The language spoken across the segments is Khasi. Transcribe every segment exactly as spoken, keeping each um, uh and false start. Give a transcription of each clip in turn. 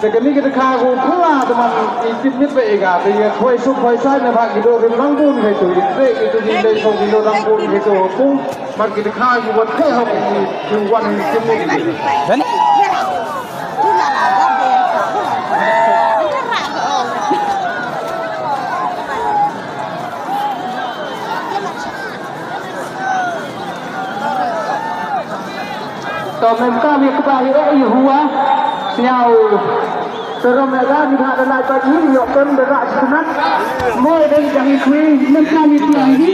Te kane ka dkha ka u phylla te man i tip mit ba i ka te i khwai suk khwai sai na bha ki doh rim rangbun kai tu i treh ki tu i lei suk ki doh rangbun kai tu pung man ki dkha ki wat kai hok i tu wan i tip mit. To mem ka mi kba hi eh Yehovah. Sñiaw. Te rom eh ga ni bha da lai pa ni yo kem da ra snat. Mo dei jang i kwi mem ka mi kba hi.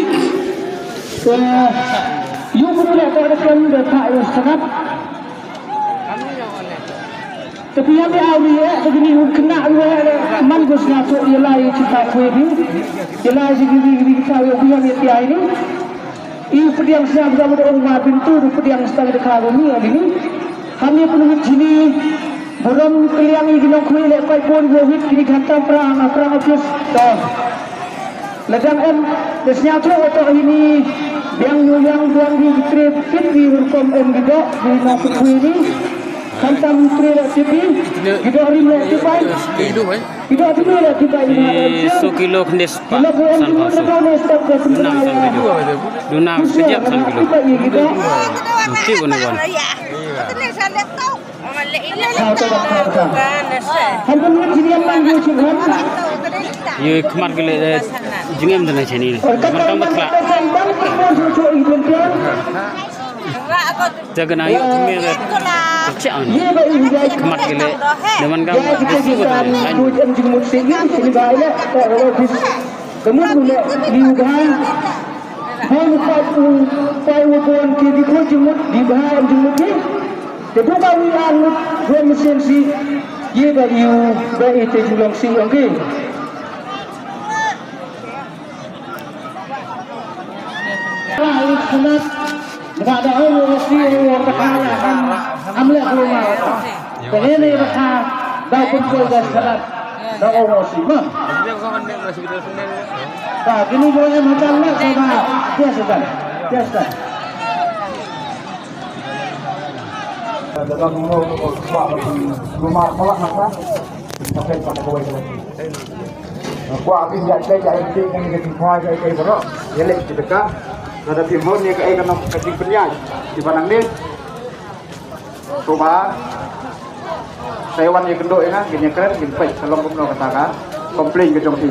Te yu ku kle ko da kem da pha yu snat. Te phi ïa phi aw ni eh, te kini u khynnah u eh, man ko sñiawthuh ïa lai chi ta kwe phi. Ïa lai chi kini kini kita u eh, phi ïa phi ai ni. I pdiang sñiaw da u ong ma Bintu, u pdiang sñiaw da ka ni ïa ni. Kami pynwit chini, burom kylliang i ki nongkhuid leh paid bun, wit kini khantam prang, prang office. To. Lada em, da sñiawthuh wa toh hini, biang yu yang, biang yu ki tre, pit yu rukom em ki doh, yu nongkhuid ni. Khamtam yu tre la tipi, ki doh rim la tipai. Ki doh rim la tipai. Yu so kilo khnde spah, san phaw so. Duna san kilo. Duna kejap san kilo. Ki doh. Mesti guna wan. Yu khmat kele jingem dana chani. Mantang batla. Jaga na yu kme ke. Kecek an. Khmat kele. Deman ka. Kemut mule liu bha. Bun pa u pa u bun ki di ko jingmut di bha jingmut ni. Te duka wi an mut bun mesin si ye ba iu ba i te julong si ong ki. Wah, i khnat. Ba da ong wa si wa ka ha ya ham. Am le ko ma. Te ne ne ba ha. Da pun ko da khnat. Da ong wa si ma. Ba kini ko em ha kan le ko ba. Yes dan. Yes dan. Kwah phi ïa kai ïa kai ïa kai baroh ïa leh ki deka. Lada phi hon ïa kai ka nong ka jingpynïaid ki ba nangne. Kumba sa ïa wan ïa kynduh ïa nga ngin ïa kren ngin peit ka long kumno kata ka complain ka jong phi.